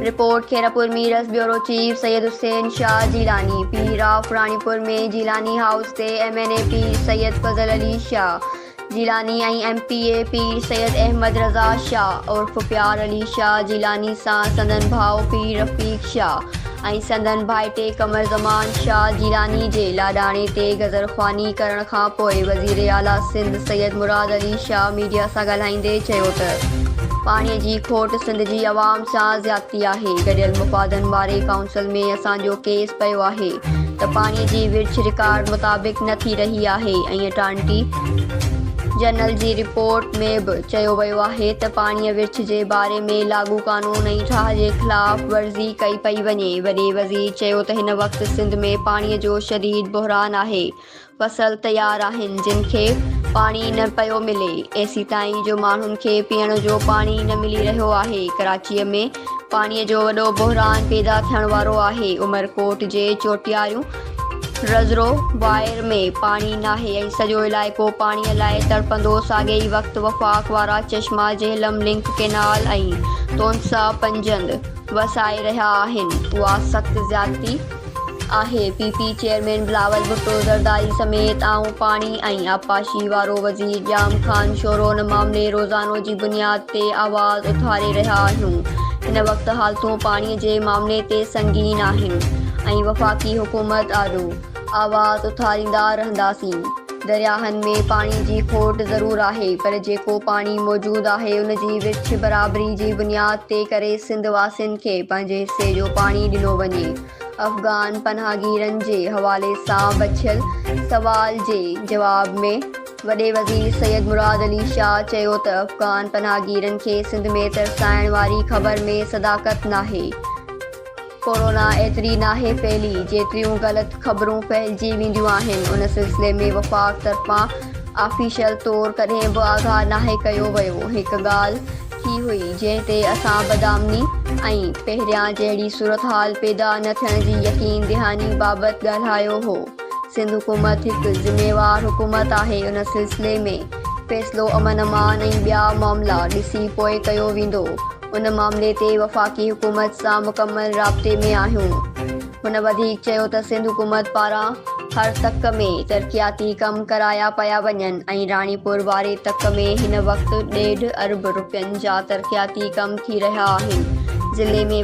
Report, Khairpur Mirs bureau chief Syed Hussain Shah Jilani, Pir of Ranipur ۾ Jilani house تي M N A Pir Syed Fazal Ali Shah Jilani ۽ M P A Pir Syed Ahmed Raza Shah عرف پيار علي شاهه جيلاني سان سندن ڀاء پير رفيق شاهه ۽ سندن ڀائٽي قمر زمان شاهه جيلاني جي لاڏاڻي تي غزلخواني ڪرڻ کان پوء وزير اعليٰ سنڌ سيد مراد علي شاهه ميڊيا سان ڳالهائيندي چيو ته پاڻي جي کوٽ سنڌ جي عوام سان زيادتي آهي، گڏيل مفادن واري ڪائونسل ۾ اسان جو ڪيس پيو آهي ته پاڻي جي ورڇ رڪارڊ مطابق نه ٿي رهي آهي ۽ اٽارني جنرل جي رپورٽ ۾ به چيو ويو آهي ته پاڻي ورڇ جي باري ۾ لاڳو قانون ۽ ٺاهه جي خلاف ورزي ڪئي پئي وڃي. وڏي وزير چيو ته هن وقت سنڌ ۾ پاڻي جو شديد بحران آهي، فصل تيار آهن جن کي پاڻي نه پيو ملي، ايسيتائين جو ماڻهن کي پيئڻ جو پاڻي نه ملي رهيو آهي، ڪراچيء ۾ پاڻي جو وڏو بحران پيدا ٿيڻ وارو آهي، عمرڪوٽ جي چوٽياريون رزرو وائر ۾ پاڻي ناهي ۽ سڄو علائقو پاڻي لاء تڙپندو، ساڳئي ئي وقت وفاق وارا چشما جهلم لنڪ ڪينال ۽ تونسا پنجند وسائي رهيا آهن، اها سخت زيادتي آهي، P P chairman Bilawal Bhutto Zardari سميت آئون پاڻي ۽ آبپاشي وارو وزير ڄام خان شورو ان معاملي روزانو جي بنياد تي آواز اٿاري رهيا آهيون، هن وقت حالتون پاڻي جي معاملي تي سنگين آهن ۽ وفاقي حڪومت آڏو آواز اٿاريندا رهنداسين، درياهن ۾ پاڻي جي کوٽ ضرور آهي پر جيڪو پاڻي موجود آهي ان جي ورڇ برابري جي بنياد تي ڪري سنڌ واسين کي پنهنجي حصي جو پاڻي ڏنو وڃي. افغان پناهگيرن جي حوالي سان بڇيل سوال جي جواب ۾ وڏي وزير سيد مراد علي شاهه چيو ته افغان پناهگيرن کي سنڌ ۾ ترسائڻ واري خبر ۾ صداقت ناهي، ڪورونا ايتري ناهي ڦهلي جيتريون غلط خبرون ڦهلجي وينديون آهن، ان سلسلي ۾ وفاق طرفان آفيشل طور ڪڏهن به آگاهه ناهي ڪيو ويو، هڪ ڳالهه ٿي هئي جنهن تي اسان بدامني ۽ پهريان جهڙي صورتحال پيدا نه ٿيڻ جي يقين دهاني بابت ڳالهايو هو، سنڌ حڪومت هڪ ذميوار حڪومت آهي ان سلسلي ۾ فيصلو امن امان ۽ ٻيا معاملا ڏسي پوء ڪيو ويندو. ان معاملي تي وفاقي حڪومت سان مڪمل رابطي ۾ آهيون. هن وڌيڪ چيو ته سنڌ حڪومت پاران هر تڪ ۾ ترقياتي ڪم ڪرايا پيا وڃن ۽ راڻيپور واري تڪ ۾ هن وقت ڏيڍ ارب رپين جا ترقياتي ڪم ٿي رهيا آهن. ضلعي ۾.